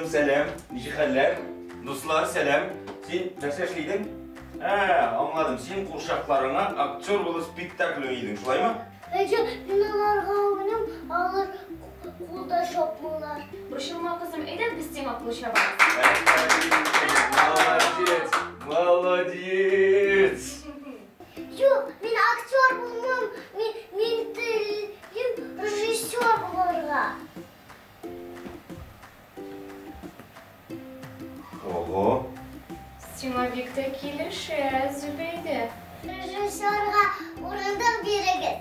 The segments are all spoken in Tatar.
Кызым, сәлам. Ничек хәлләр? Дуслар, сәлам. Син нәрсә эшли идең? Ә, аңладым. Син курчакларыңа актер булып спектакль уйный идең, шулаймы? Әйе, мин аларга уйныйм, алар кулда чапмыйлар. Борчылма, кызым, әйдә без сиңа кул чабабыз. Молодец, молодец. Юк, мин актер булмам, мин, мин телим режиссер булырга. Ого. Сиңа бик тә килешә, Зөбәйдә. Режиссерга урындык бирегез.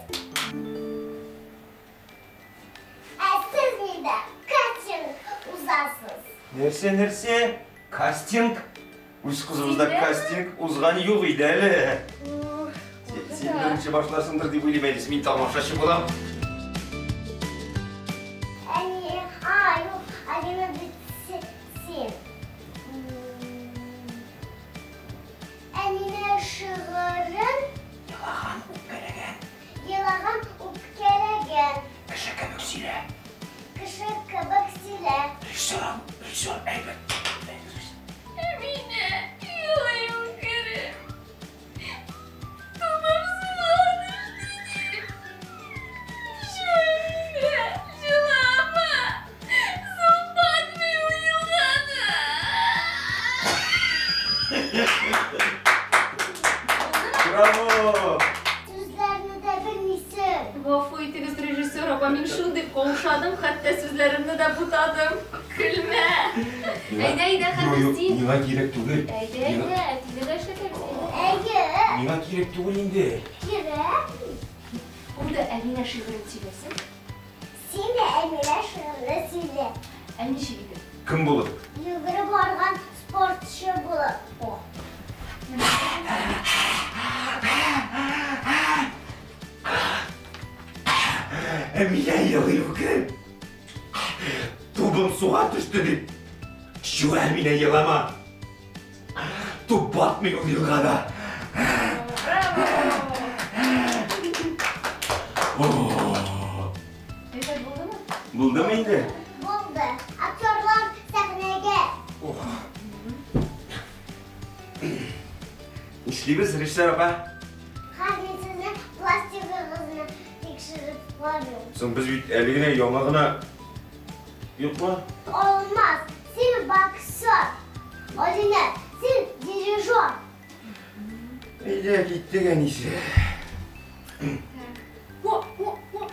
Ә сез миндә кастинг узасыз. Нәрсә, нәрсә? Кастинг? Үз кызыбызда кастинг узган юк иде әле. Син беренче башларсыңдыр дип уйлыйм әле, мин тамашачы булам. Әни, а, юк, Алина бит син. Әминә шигырен Елаган, үпкәләгән. Елаган, үпкәләгән. Кеше кебек сөйлә. Кеше кебек сөйлә. Режиссер, режиссер, әйбәт. Әминә, елыйм кереп. Тубым суга төште дип. Чү, Әминә, җылама. Су батмый ул елгада. Браво! Сүзләрне дә белмисең. Гафу итегез, режиссер апа, мин шундый каушадым, хәтта сүзләремне дә бутадым. Көлмә. Әйдә, әйдә, хәзер син. Миңа кирәк түгел. Әйдә, әйдә, әтине дә эшләтәбез. Әйе. Миңа кирәк түгел инде. Кирәк. Ул да Әминә шигырен сөйләсен. Син дә Әминә шигырен сөйлә. Ә ничек итеп? Кем булып? Йөгереп барган спортчы булып. О. Әминә елый үкереп. Тубым суга төште дип. Чү, Әминә, елама. Туп батмый ул елгада. Браво! Әйбәт булдымы? Булдымы инде? Булды. Актерлар сәхнәгә. Нишлибез, режиссер апа? Хәзер мин сезнең пластигыгызны тикшереп карыйм. Соң без бит әле генә яңа гына. Юкмы? Алмаз, син боксер. Алинә, син дирижер. Әйдә, киттек, әнисе. О, о, о.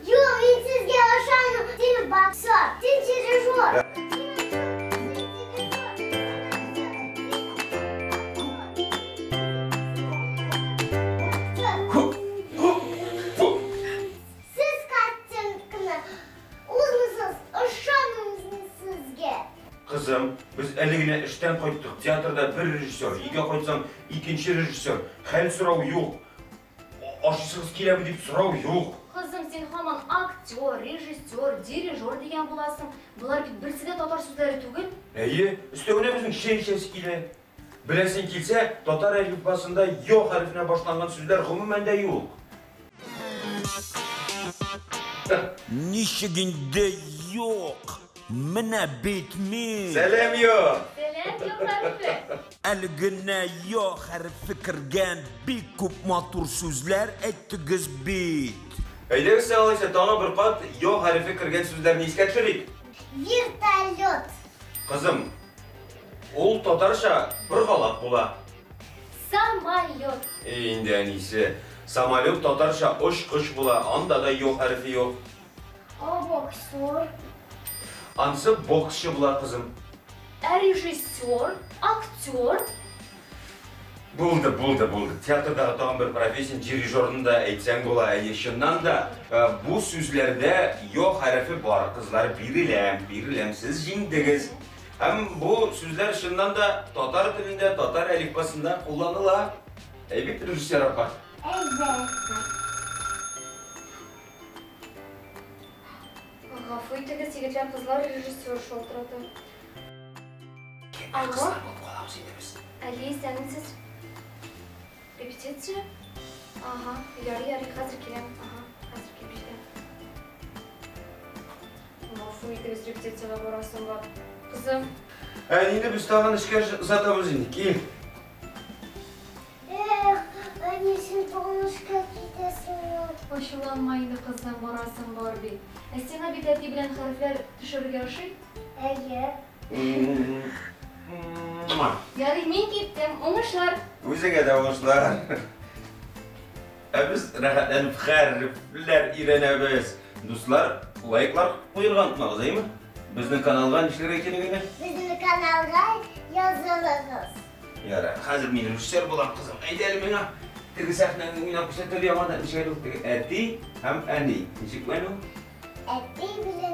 Юк, мин сезгә ышанмыйм. Син боксер, син дирижер. Сез кастингны узмыйсыз, ышанмыйм сезгә. Кызым, без әле генә эштән кайттык. Театрда бер режиссер, өйгә кайтсаң, икенче режиссер. Хәл сорау юк. Ашыйсыгыз киләме дип сорау юк. Кызым, син һаман актер, режиссер, дирижер дигән буласың. Болар бит берсе дә татар сүзләре түгел. Әйе, өстәвенә безнең чәй эчәсе килә. Беләсең килсә, татар әлифбасында ё хәрефенә башланган сүзләр гомумән дә юк. Ничек инде юк? Менә бит мин. Сәлам, ё! Сәлам, ё хәрефе. Әле генә ё хәрефе кергән бик күп матур сүзләр әйттегез бит. Әйдәгез, алайса, тагы бер кат ё хәрефе кергән сүзләрне искә төшерик. Вертолет. Кызым, ул татарча боргалак була. Самолет. Эй, инде әнисе, самолет татарча очкыч була, анда да ё хәрефе юк. А боксер? Ансы боксчы була, кызым. Ә режиссер, актер? Булды, булды, булды. Театрдагы тагын бер профессия дирижерны да әйтсәң була. Әйе, чыннан да бу сүзләрдә ё хәрефе бар, кызлар, биреләм, биреләм, сез җиңдегез. Һәм бу сүзләр чыннан да татар телендә, татар әлифбасында кулланыла. Әйбәт, режиссер апа. Әйбәт. Гафу итегез, егетләр, кызлар, режиссер шалтырата. Алло? Кызлар булып калабыз инде без. Әле исәнмесез. Репетиция? Ага, ярый, ярый, хәзер киләм. Ага, хәзер килеп җитәм. Гафу Гафу итегез, репетициягә барасым бар. Кызым. Әнине без тагын эшкә озатабыз инде, кил. Эх, әни, син тагын эшкә китәсеңме? Ачуланма инде, кызым, барасым бар бит. Ә сиңа бит әти белән хәрефләр төшерергә ошый? Әйе. Ярый, мин киттем. Уңышлар! Үзеңә дә уңышлар. Ә без рәхәтләнеп хәрефләр өйрәнәбез. Дуслар, лайклар куерга онытмагыз, әйеме? Безнең каналга нишләргә кирәк иде? Безнең каналга язылыгыз. Ярар, хәзер мин режиссер булам, кызым. Әйдә әле миңа теге сәхнәне уйнап күрсәт әле яңадан. Ничек әле ул теге әти һәм әни. Ничек әле ул? Әти белән